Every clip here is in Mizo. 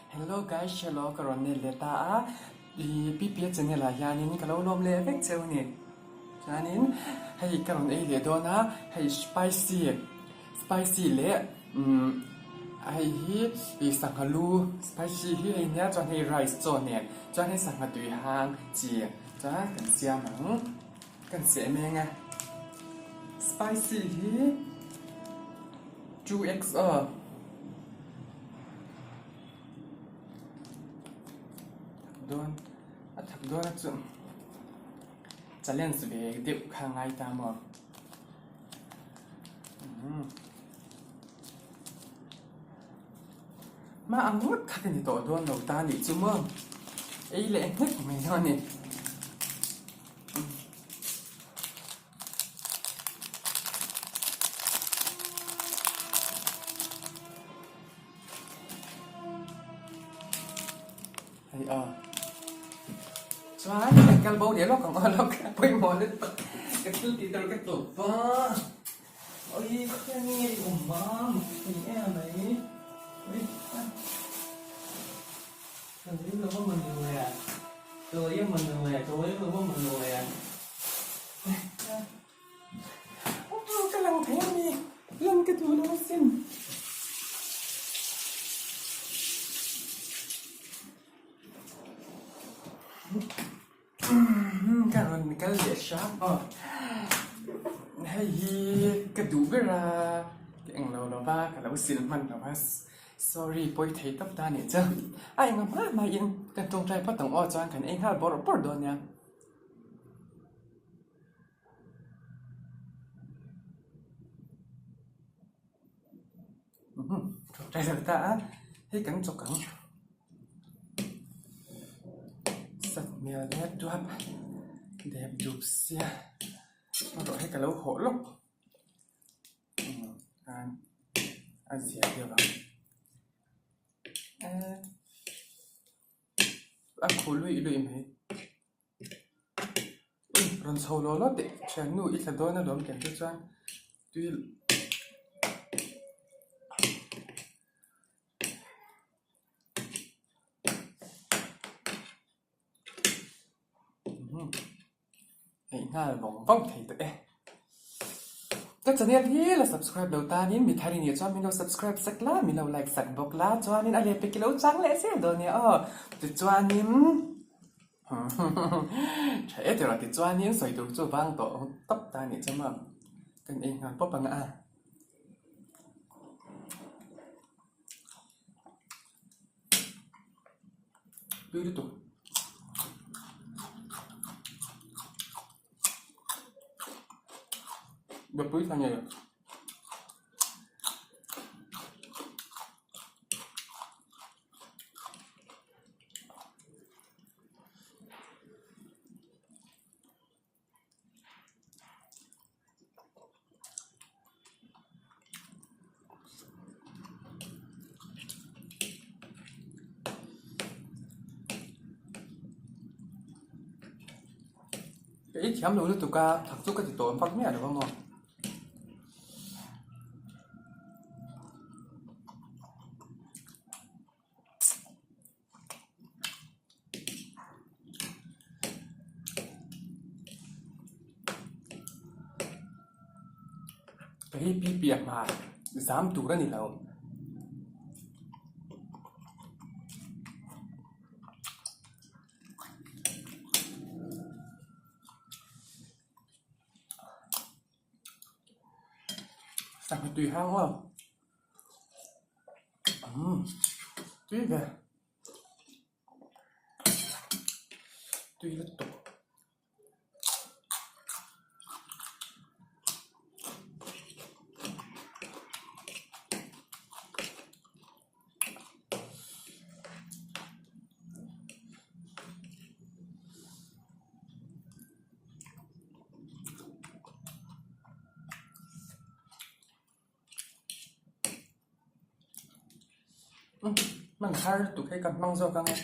Hello guys hello ka rawn nel leh ta a ih PPA channel ah hianin ka lo lawm leh vek cheu a ni chuanin hei ka rawn ei leh dawn a hei spicy spicy leh umm hei hi ih sangha lu spicy hi hei nia chuan hei rice chaw nen chuan hei sangha tui hang chi chuan kan siam ang. Kan seh meng a, spicy hi 2x aw. Thak dawn, a thak dawn a chu challenge ve deuh kha ngai ta maw. Hma ang ngawt kha ka ni tawh dawn lo ta nih chu maw, ei leh nghek mai dawn a ni. Hei a chuan kan kal bo leh lawk ang aw lawk pawimawh lutuk ka thil tih tur ka tawp a oi khian nge i awm a eng em mai oi Ka ring lo va manu e, tawi a manu e, tawi lo va manu e. Ka lang thei a ni, lan ka duh lo asin. Ka rawn kal leh hram aw. Hei hi ka duh ber a, ka eng lo lo va, ka lo sil hman lo va, sorry pawi thei tawp ta nih chu. A eng hma hmain kan tawngtai phawt ang aw chuan kan ei nghal bawrh bawrh dawn nia. Tawngtai lo ta a, hei kan chawk ang. Sat hmel dep duap dep dup sia erawh hei ka lo hawh lawk khan a zia deuh ang a khu luih luih mai rawn chho law law teh thiannu i thla dawn alawm tih ang te chuan tui. Hei nghal vawng vawng thei tawh e. Ka channel hi la subscribe lo tanin mi thar i nih chuan min lo subscribe sak la, min lo like sak bawk la, chuanin a lehpek i lo chang leh zel dawn nia aw. Tichuanin tha e tiraw tichuanin sawi tur chu vang tawh tawp ta nih chu maw. Kan ei nghal pawp ang a. Tui lutuk. Bapui thla ngei. Ka ei thiam lo lutuk a, thak chu ka ti tawh vak miah lo ang aw. Hei pi piah hma zam tur a ni lo. Sangha tui hang aw. Umm tui ve tui lutuk. Hman har lutuk hei ka hmang zawk ang a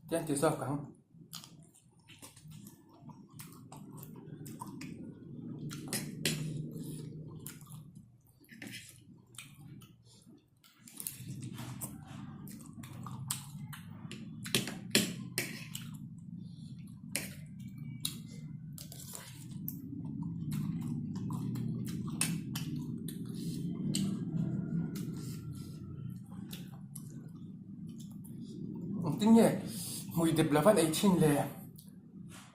tiang ti zawk ang. Engtin nge hmui dep lo van ei thin le?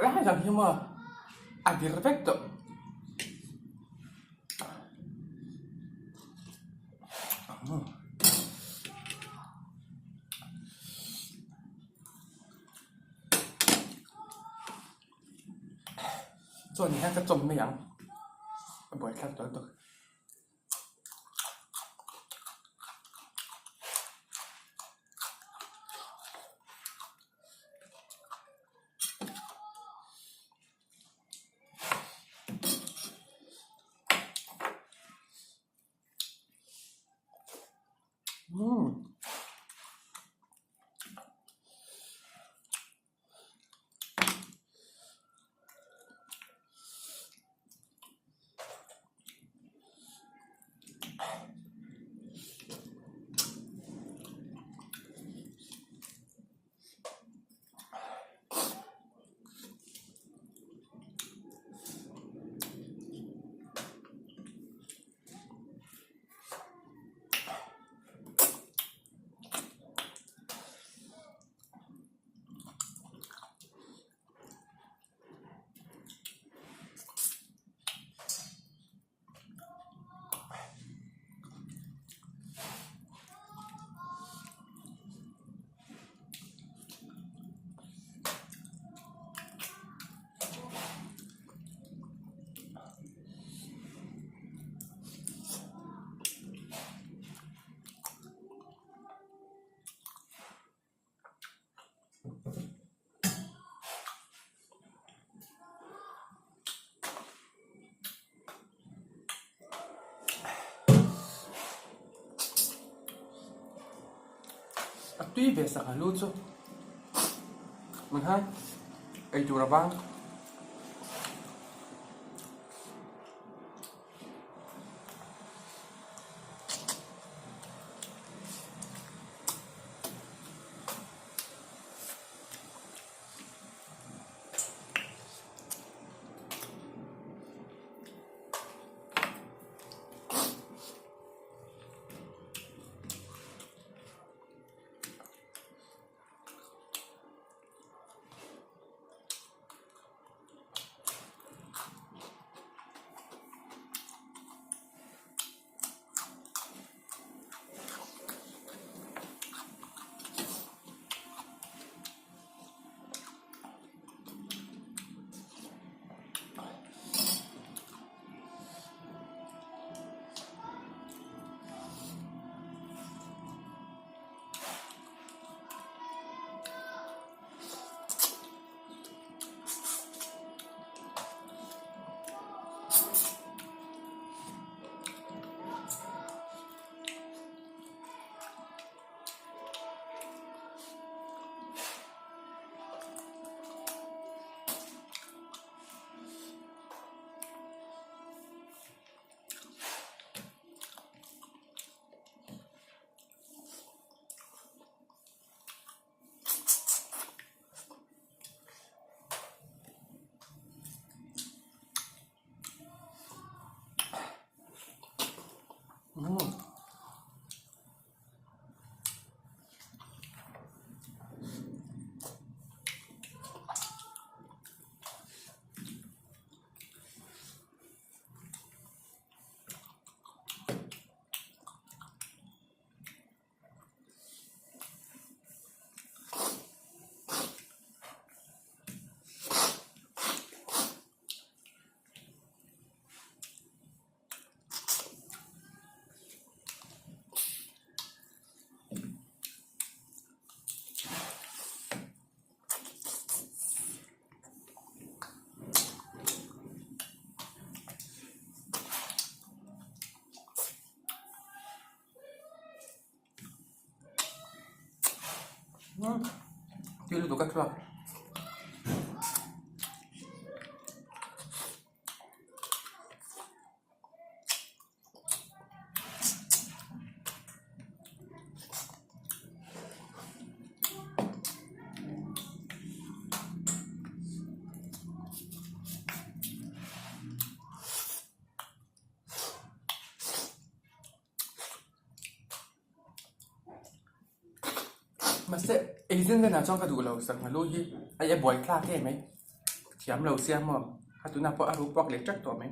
Lai lang hi maw a dir vek tawh. Chuan hian ka chawm mai ang a buaithlak tawh lutuk. Umm. A tui ve sak a lu chu mun hai ei tur avang. Tui lutuk a thluak. Mahse ei zen zenah chuan ka duh lo sangha lu hi a e buai thlak em mai thiam lo sia maw a tunah pawh a ru puak leh tlat tawh mai.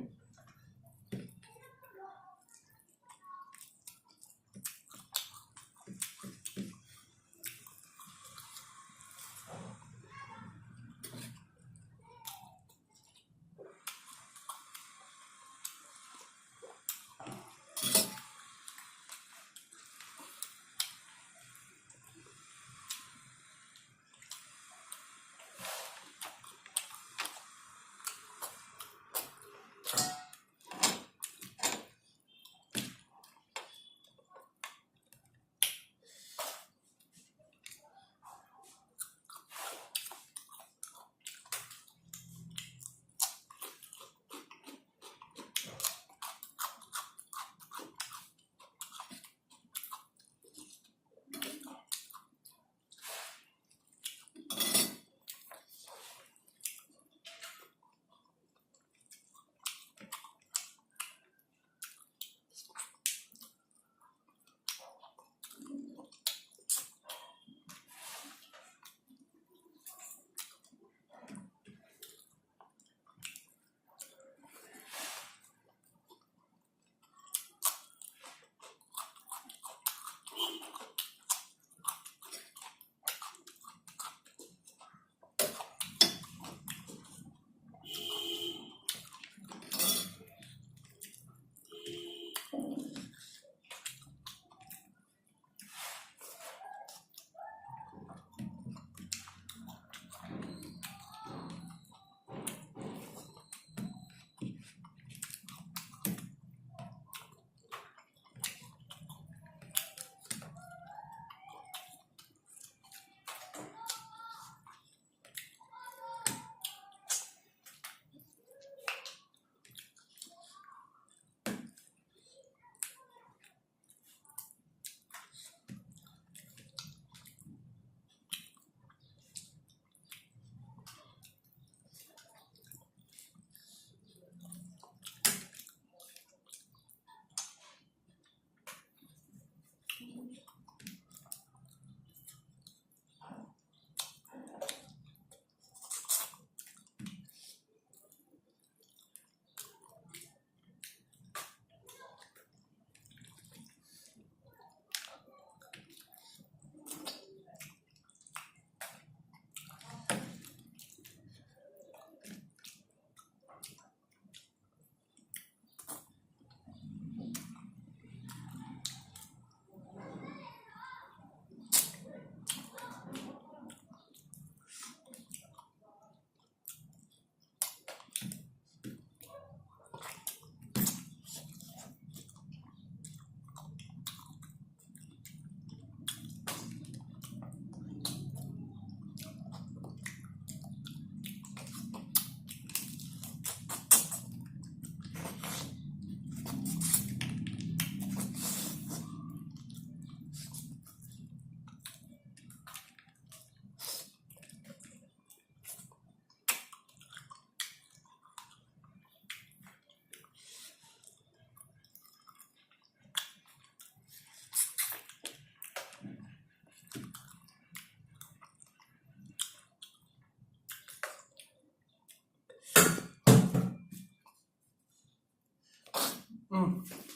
Umm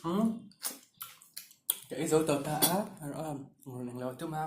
umm ka ei zo tawh ta a a rawn eng lo tum a.